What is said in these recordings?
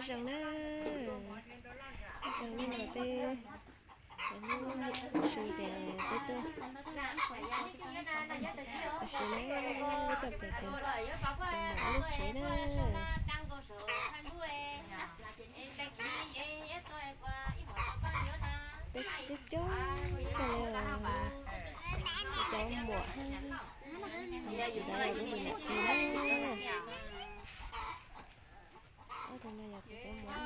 Zoo na, zoo na peb, su ces peb tuaj. Tam sim no peb tuaj pem tus muam lub tsev na. Peb coob coob li, cov muam, ob tug no yog kuv cov muam na. Ob tug no yog kuv cov muam.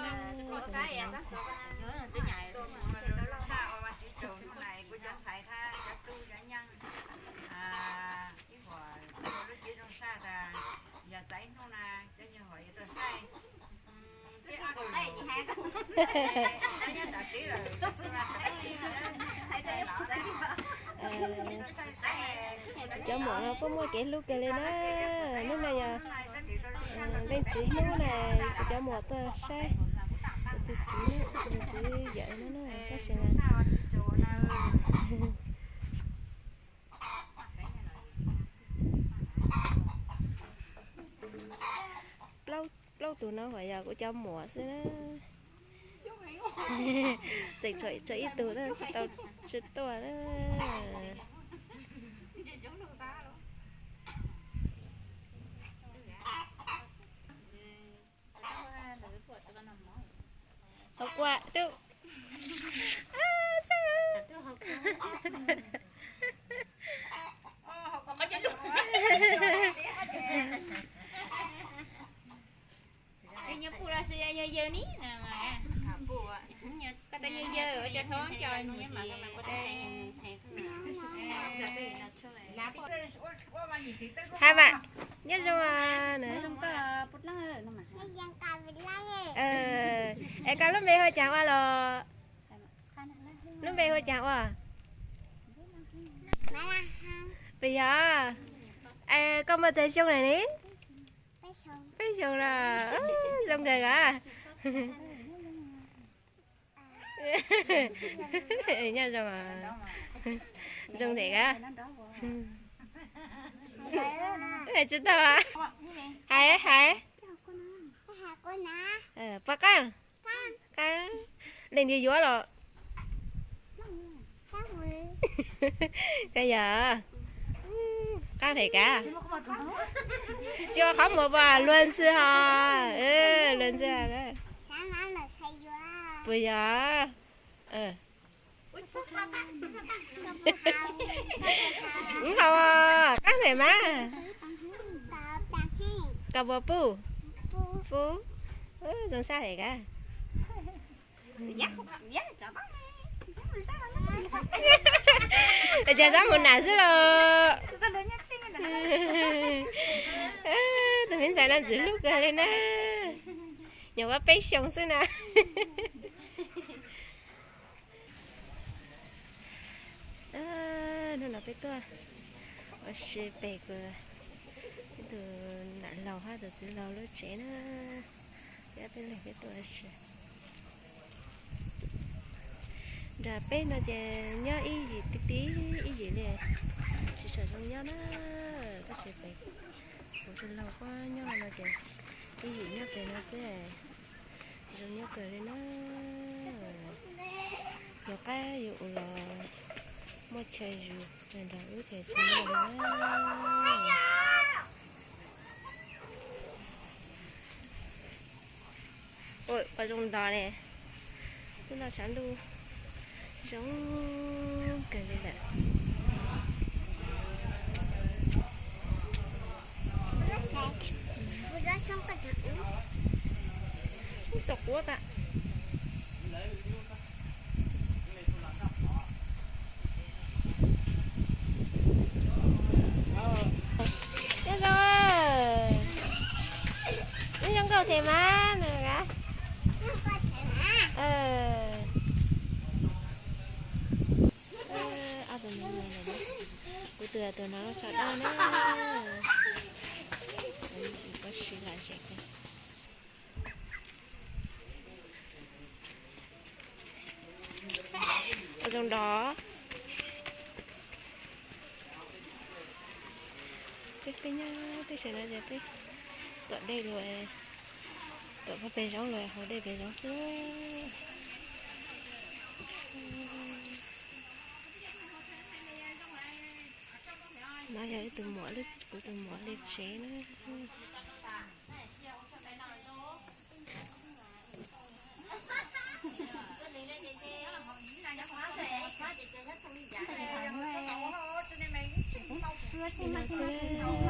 Cov muam no kuj muaj kev hlub kawg li na. Hnub no yog leej txiv hlub na, kuv cov muam tuaj saib kuv tus txiv, tus txiv yawm no na, tab sis mas plaub, plaub tug no hos yog kuv cov muam xwb na. Tseem tshuav ib tug na, tsis tau, tsis tuaj na. Hauv kua twb Nyias pum los sis nyias yawg ni na. Koj tau nyias yawg ua cov thoob cos nyias hais mas nyob zoo na. Es koj lub npe hu cas ua los? Lub npe hu cas ua? Puas yog? Es koj muaj tsawg xyoo lawm ne? Peb xyoo los zoo kawg as. Nyob zoo, zoo ntawm koj. Hais tsis tau. Hais, hais. Puas qab? Qab. Leej twg yuav los? Koj yog qab hais kav. Tsis ua qhov muag puas luag ntxhi hos? Luag ntxhi. Puas yog? Ub, qab hais mas. Koj puas pub? Pub. Zoo sab hais kav. Cas sab mus nam xwb los. Tus me ntxhais no ntxim hlub kawg li na. Nyuam qhuav peb xyoo xwb na. Hnub no peb tuaj ua si pem kuv ib tug nam laus hab tus txiv laus lub tsev na. Peb ob peb leeg peb tuaj ua si. Nram peb no ces nyob ib yim ti ti, ib yim li, tsis tshua zoo nyob na. Tab sis pem kuv tus laus puab nyob no ces ib yim nyob pem no xwb, zoo nyob kawg li na. Yog qab yus ua los muaj chaw zus, nrog wb ces tsis muaj li na. Ua qhov zoo nto ne, lub no tshav ntuj zoo kawg li lawm. Txom quav tas. Nyob zoo, nyob zoo nkauj thiab mas. Ob tug no, kuv tus tus no tshav daj na. Ua zoo nrov. Peb, peb nyob tej sab no ces peb tom dej los, Peb zaub los haus dej peb zaub xwb. No yog ib tug muam, kuv tus muam li tsev na. Xwb.